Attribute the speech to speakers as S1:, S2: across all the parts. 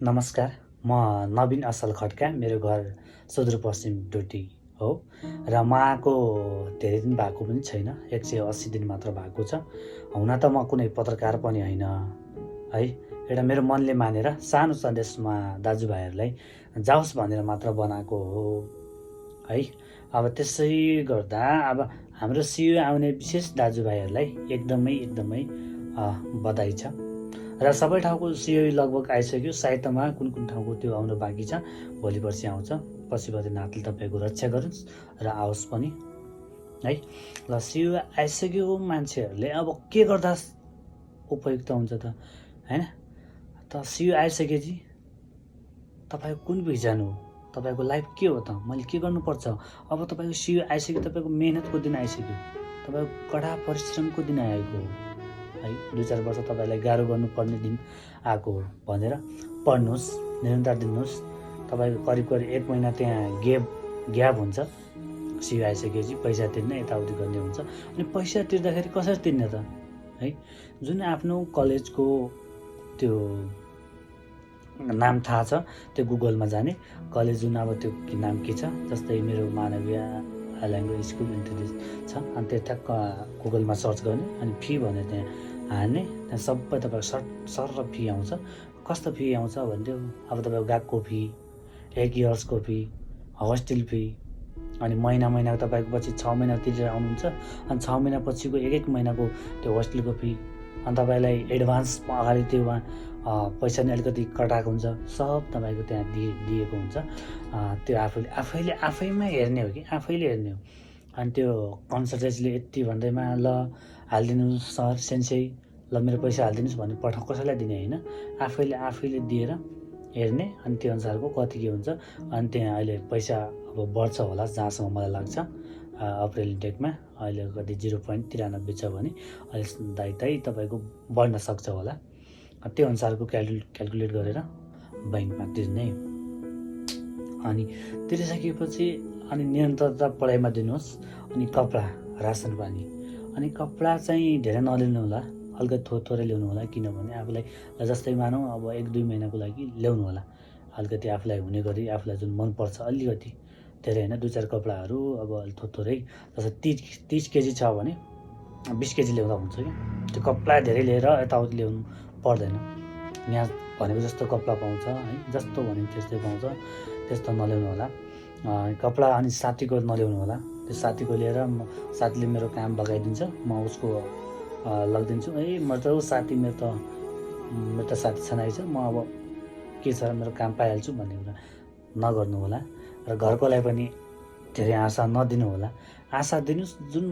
S1: नमस्कार, म नवीन असल खड्का। मेरो घर सुदूरपश्चिम डोटी हो र म आएको धेरै दिन भएको पनि छैन, 180 दिन मात्र भएको छ। हुन त म कुनै पत्रकार पनि होइन है, एउटा मेरो मनले मानेर सानो सन्देशमा दाजुभाइहरूलाई जाओस् भनेर मात्र बनाएको हो है। अब त्यसै गर्दा अब हाम्रो सियो आउने विशेष दाजुभाइहरूलाई एकदमै बधाई छ र सबै ठाउँको सियो लगभग आइसक्यो। साहित्यमा कुन ठाउँको त्यो आउनु बाँकी छ, भोलि पर्सि आउँछ। पशुपतिनाथले तपाईँको रक्षा गरोस् र आओस् पनि है। ल सियो आइसक्यो, मान्छेहरूले अब के गर्दा उपयुक्त हुन्छ त हैन। त सियो आइसकेपछि तपाईँको कुन भिजन हो, तपाईँको लाइफ के हो त, मैले के गर्नुपर्छ। अब तपाईँको सियो आइसक्यो, तपाईँको मेहनतको दिन आइसक्यो, तपाईँको कडा परिश्रमको दिन आएको हो है। 2-4 वर्ष तपाईँलाई गाह्रो गर्नुपर्ने दिन आएको हो भनेर पढ्नुहोस्, निरन्तर दिनुहोस्। तपाईँको करिब 1 महिना त्यहाँ ग्याप हुन्छ। सियो आइसकेपछि पैसा तिर्ने यताउति गर्ने हुन्छ। अनि पैसा तिर्दाखेरि कसरी तिर्ने त है। जुन आफ्नो कलेजको त्यो नाम थाहा छ, त्यो गुगलमा जाने कलेज जुन अब त्यो नाम के छ, जस्तै मेरो मानवीय ल्याङ्ग्वेज स्कुल इन्ट्रोड्युस छ, अनि त्यो ठ्याक्क गुगलमा सर्च गर्ने अनि फी भनेर त्यहाँ हाल्ने, त्यहाँ सबै तपाईँको सर र फी आउँछ। कस्तो फी आउँछ भन्थ्यो, अब तपाईँको गएको फी, 1 इयर्सको फी, होस्टेल फी, अनि महिनाको तपाईँको पछि 6 महिना तिरेर आउनुहुन्छ, अनि 6 महिना पछिको 1 महिनाको त्यो होस्टेलको फी, अनि तपाईँलाई एडभान्स अगाडि त्यो पैसा नि अलिकति कटाएको हुन्छ, सब तपाईँको त्यहाँ दिएको हुन्छ। त्यो आफैमा हेर्ने हो कि आफैले हेर्ने हो। अनि त्यो कन्सल्टेन्सीले यति भन्दैमा ल हालिदिनुहोस् सर सेन्सेई, ल मेरो पैसा हालिदिनुहोस् भन्ने कसैलाई दिने होइन, आफैले दिएर हेर्ने। अनि त्यो अनुसारको कति के हुन्छ। अनि त्यहाँ अहिले पैसा अब बढ्छ होला जहाँसम्म मलाई लाग्छ। अप्रिल इन्टेकमा अहिले कति 0.93 छ भने अहिले दाइ तपाईँको बढ्न सक्छ होला। त्यो अनुसारको क्यालकुलेट गरेर ब्याङ्कमा तिर्ने। अनि तिरिसकेपछि अनि निरन्तरता पढाइमा दिनुहोस्। अनि कपडा, रासन पानी, अनि कपडा चाहिँ धेरै नलिनु होला, अलिकति थोरै ल्याउनु होला। किनभने आफूलाई जस्तै मानौँ अब 1-2 महिनाको लागि ल्याउनु होला, अलिकति आफूलाई हुने गरी, आफूलाई जुन मनपर्छ अलिकति, धेरै होइन, 2-4 कपडाहरू अब थोरै। जस्तै 30 केजी छ भने 20 केजी ल्याउँदा हुन्छ कि। त्यो कपडा धेरै लिएर यताउति ल्याउनु पर्दैन। यहाँ भनेको जस्तो कपडा पाउँछ है, जस्तो भनेको त्यस्तै पाउँछ, त्यस्तो नल्याउनु होला कपडा। अनि साथीको नल्याउनु होला, त्यो साथीको लिएर साथीले मेरो काम बगाइदिन्छ, म उसको लगिदिन्छु। मेरो त साथी, मेरो त साथी छनाइ छ, म अब के छ मेरो काम पाइहाल्छु भन्ने कुरा नगर्नु होला। र घरकोलाई पनि धेरै आशा नदिनु होला। आशा दिनुहोस्, जुन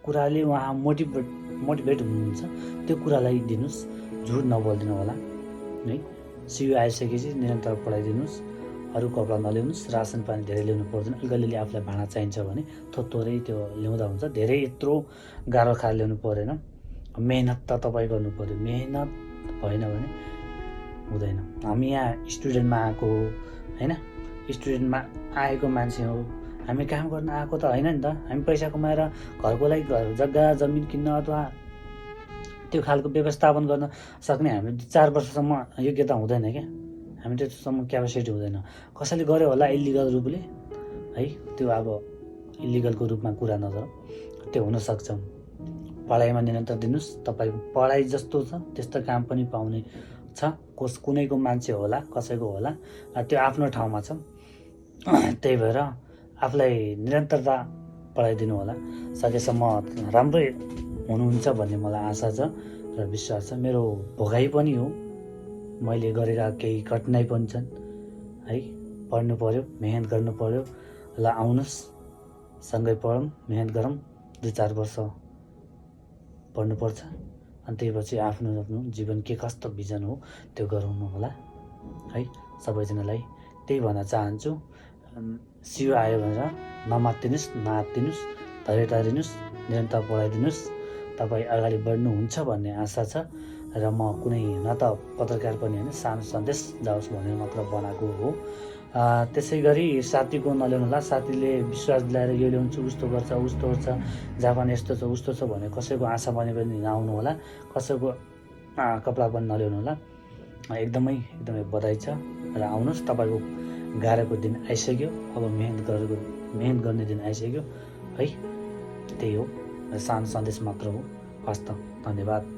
S1: कुराले उहाँ मोटिभेट हुनुहुन्छ त्यो कुरालाई दिनुहोस्, झुट नबोलिदिनु होला है। सियो आइसकेपछि निरन्तर पढाइदिनुहोस्, अरू कपडा नल्याउनुहोस्, रासन पानी धेरै ल्याउनु पर्दैन। अलिअलि आफूलाई भाँडा चाहिन्छ भने थोरै त्यो ल्याउँदा हुन्छ, धेरै यत्रो गाह्रो खाएर ल्याउनु परेन। मेहनत त तपाईँ गर्नु पऱ्यो, मेहनत भएन भने हुँदैन। हामी यहाँ स्टुडेन्टमा आएको हो होइन, स्टुडेन्टमा आएको मान्छे हो, हामी काम गर्न आएको त होइन नि त। हामी पैसा कमाएर घरको लागि जग्गा जमिन किन्न अथवा त्यो खालको व्यवस्थापन गर्न सक्ने हामी 4 वर्षसम्म योग्यता हुँदैन क्या, हामी त्यस्तोसम्म क्यापेसिटी हुँदैन। कसैले गर्यो होला इलिगल रूपले है, त्यो अब इलिगलको रूपमा कुरा नगरौँ, त्यो हुनसक्छ। पढाइमा निरन्तर दिनुहोस्, तपाईँको पढाइ जस्तो छ त्यस्तो काम पनि पाउने छ। कुनैको मान्छे होला, कसैको होला, त्यो आफ्नो ठाउँमा छ। त्यही भएर आफूलाई निरन्तरता पढाइदिनु होला। सकेसम्म राम्रै हुनुहुन्छ भन्ने मलाई आशा छ र विश्वास छ। मेरो भोगाइ पनि हो, मैले गरेका केही कठिनाइ पनि छन् है। पढ्नु पऱ्यो, मेहनत गर्नु पऱ्यो। ल आउनुहोस्, सँगै पढौँ, मेहनत गरौँ। 2-4 वर्ष पढ्नुपर्छ, अनि त्यसपछि आफ्नो जीवन के कस्तो भिजन हो त्यो गराउनु होला है। सबैजनालाई त्यही भन्न चाहन्छु। सियो आयो भनेर नमात्तिनुहोस्, नआत्तिनुहोस्, धैर्यता दिनुहोस्, निरन्तर पढाइदिनुहोस्। तपाईँ अगाडि बढ्नुहुन्छ भन्ने आशा छ। र म कुनै न त पत्रकार पनि होइन, सानो सन्देश जाओस् भनेर मात्र बनाएको हो। त्यसै गरी साथीको नल्याउनु होला। साथीले विश्वास दिलाएर यो ल्याउँछु, उस्तो गर्छ, उस्तो गर्छ, जापान यस्तो छ उस्तो छ भने कसैको आशा पनि नआउनु होला, कसैको कपडा पनि नल्याउनु होला। एकदमै बधाई छ। र आउनुहोस्, तपाईँको गाह्रोको दिन आइसक्यो। अब मेहनत गर्ने दिन आइसक्यो है। त्यही हो, सानो सन्देश मात्र हो। हस् त, धन्यवाद।